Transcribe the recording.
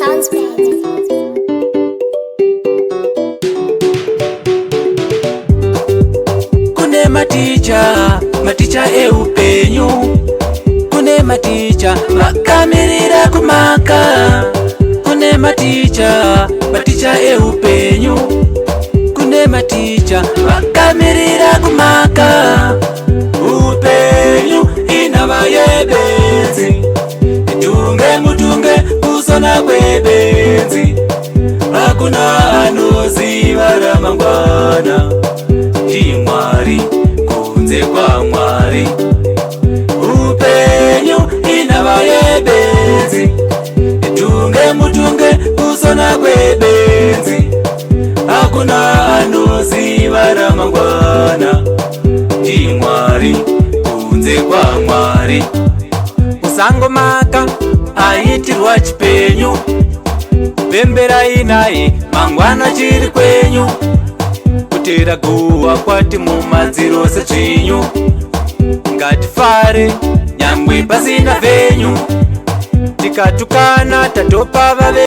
Sounds bad. Kune maticha, maticha eupenyu. Kune maticha vakamirira kumaka. Kune maticha, maticha eupenyu. Kune maticha vakamirira kumaka. Upenyu inhava yebenzi, tunge mutunge kusona kwebenzi. Hakuna anoziva ramangwana, ndiMwari, kunze kwaMwari. Upenyu inhava yebenzi, tunge mutunge kusona kwebenzi. Hakuna anoziva ramangwana, ndiMwari, kunze kwaMwari. Usangomaka aitirwa chipenyu, pemberai naye mangwana chiri kwenyu. Kutera guhwa kwati mumadziro sedzvinyu, ngatifare nyangwe pasina venyu. Tikatukana tatopa vave.